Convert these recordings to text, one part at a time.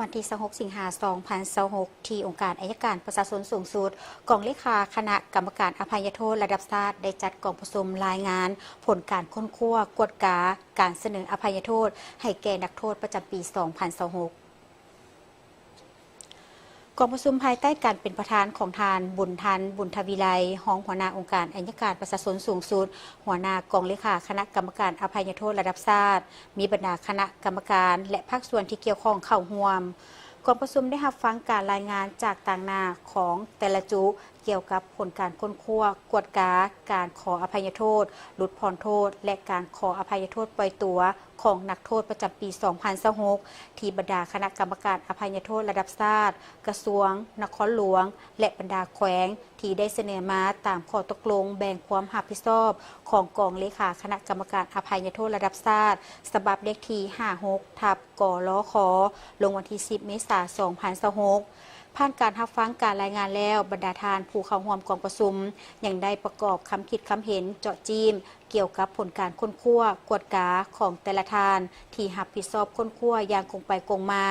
ວັນທີຊາວຫົກ ສິງຫາ ສອງພັນຊາວຫົກ ທີ່ອົງການອັຍການປະຊາຊົນສູງສຸດ, ກອງເລຂາຄະນະກຳມະການອະໄພຍະໂທດລະດັບຊາດ ໄດ້ຈັດກອງປະຊຸມລາຍງານຜົນການຄົ້ນຄວ້າ, ກວດກາ, ການສະເໜີອະໄພຍະໂທດໃຫ້ແກ່ນັກໂທດປະຈຳປີສອງພັນຊາວຫົກ. ກອງປະຊຸມພາຍໃຕ້ການເປັນປະທານຂອງທ່ານ ບຸນທັນ ບຸນທະວີໄລ ຮອງຫົວໜ້າອົງການອັຍການປະຊາຊົນສູງສຸດ, ຫົວໜ້າກອງເລຂາຄະນະກຳມະການອະໄພຍະໂທດລະດັບຊາດ, ມີບັນດາຄະນະກຳມະການ ແລະ ພາກສ່ວນທີ່ກ່ຽວຂ້ອງເຂົ້າຮ່ວມ. ກອງປະຊຸມໄດ້ຮັບຟັງການລາຍງານຈາກຕາງໜ້າຂອງແຕ່ລະຈຸ ກ່ຽວກັບຜົນການຄົ້ນຄວ້າ, ກວດກາ, ການຂໍອະໄພຍະໂທດ, ຫຼຸດຜ່ອນໂທດ ແລະ ການຂໍອະໄພຍະໂທດປ່ອຍຕົວຂອງນັກໂທດປະຈຳປີສອງພັນຊາວຫົກ ທີ່ບັນດາຄະນະກຳມະການອະໄພຍະໂທດລະດັບຊາດ, ກະຊວງ, ນະຄອນຫຼວງ ແລະ ບັນດາແຂວງ ທີ່ໄດ້ສະເໜີມາຕາມຂໍ້ຕົກລົງແບ່ງຄວາມຮັບຜິດຊອບຂອງກອງເລຂາຄະນະກຳມະການອະໄພຍະໂທດລະດັບຊາດ ສະບັບເລກທີຫ້າຫົກ ທັບ ກລຂ ລົງວັນທີສິບ ເມສາ ສອງພັນຊາວຫົກ. ຜ່ານການຮັບຟັງການລາຍງານແລ້ວ, ບັນດາທ່ານຜູ້ເຂົ້າຮ່ວມກອງປະຊຸມ ຍັງໄດ້ປະກອບຄຳຄິດຄຳເຫັນເຈາະຈີ້ມ ກ່ຽວກັບຜົນການຄົ້ນຄວ້າ, ກວດກາຂອງແຕ່ລະທ່ານ ທີ່ຮັບຜິດຊອບຄົ້ນຄວ້າຢ່າງກົງໄປກົງມາ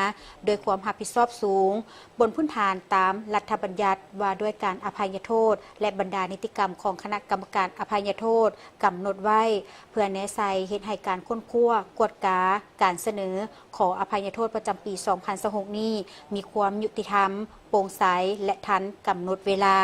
ດ້ວຍຄວາມຮັບຜິດຊອບສູງ, ບົນພື້ນຖານຕາມລັດຖະບັນຍັດວ່າດ້ວຍການອະໄພຍະໂທດ ແລະ ບັນດານິຕິກຳຂອງຄະນະກຳມະການອະໄພຍະໂທດກຳນົດໄວ້ ເພື່ອແນໃສ່ເຮັດໃຫ້ການຄົ້ນຄວ້າ, ກວດກາ, ການສະເໜີຂໍອະໄພຍະໂທດປະຈຳປີສອງພັນຊາວຫົກນີ້ ມີຄວາມຍຸຕິທຳ, ໂປ່ງໃສ ແລະ ທັນກຳນົດເວລາ.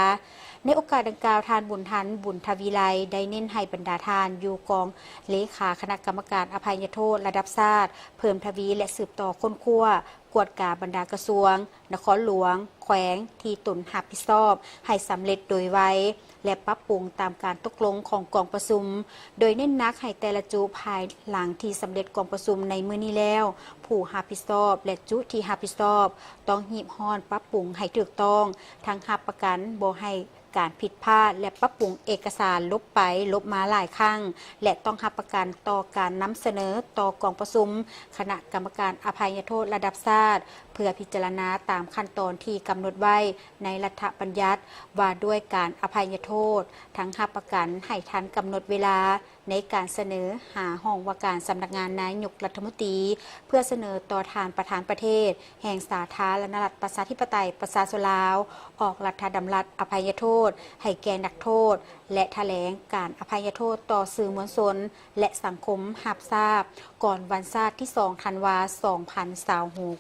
ໃນໂອກາດດັ່ງກ່າວ, ທ່ານ ບຸນທັນ ບຸນທະວີໄລ ໄດ້ເນັ້ນໃຫ້ບັນດາທ່ານຢູ່ກອງເລຂາຄະນະກຳມະການອະໄພຍະໂທດລະດັບຊາດ ເພີ່ມທະວີ ແລະ ສືບຕໍ່ຄົ້ນຄວ້າ, ກວດກາບັນດາກະຊວງ, ນະຄອນຫຼວງ, ແຂວງທີ່ຕົນຮັບຜິດຊອບໃຫ້ສຳເລັດໂດຍໄວ ແລະ ປັບປຸງຕາມການຕົກລົງຂອງກອງປະຊຸມ, ໂດຍເນັ້ນໜັກໃຫ້ແຕ່ລະຈຸພາຍຫຼັງທີ່ສຳເລັດກອງປະຊຸມໃນມື້ນີ້ແລ້ວ, ຜູ້ຮັບຜິດຊອບ ແລະ ຈຸທີ່ຮັບຜິດຊອບ ຕ້ອງຮີບຮ້ອນປັບປຸງໃຫ້ຖືກຕ້ອງ, ທັງຮັບປະກັນບໍ່ໃຫ້ການຜິດພາດ ແລະ ປັບປຸງເອກະສານຫຼົບໄປຫຼົບມາຫຼາຍຄັ້ງ ແລະ ຕ້ອງຮັບປະກັນຕໍ່ການນຳສະເໜີຕໍ່ກອງປະຊຸມຄະນະກຳມະການອະໄພຍະໂທດລະດັບຊາດ ເພື່ອພິຈາລະນາຕາມຂັ້ນຕອນທີ່ກຳນົດໄວ້ໃນລັດຖະບັນຍັດວ່າດ້ວຍການອະໄພຍະໂທດ, ທັງຮັບປະກັນໃຫ້ທັນກຳນົດເວລາໃນການສະເໜີຫາຫ້ອງວ່າການສຳນັກງານນາຍົກລັດຖະມົນຕີ ເພື່ອສະເໜີຕໍ່ທ່ານປະທານປະເທດ ແຫ່ງສາທາລະນະລັດ ປະຊາທິປະໄຕ ປະຊາຊົນລາວ ອອກລັດຖະດຳລັດອະໄພຍະໂທດໃຫ້ແກ່ນັກໂທດ ແລະ ຖະແຫຼງການອະໄພຍະໂທດຕໍ່ສື່ມວນຊົນ ແລະ ສັງຄົມຮັບຊາບ ກ່ອນວັນຊາດທີສອງ ທັນວາ ສອງພັນຊາວຫົກ.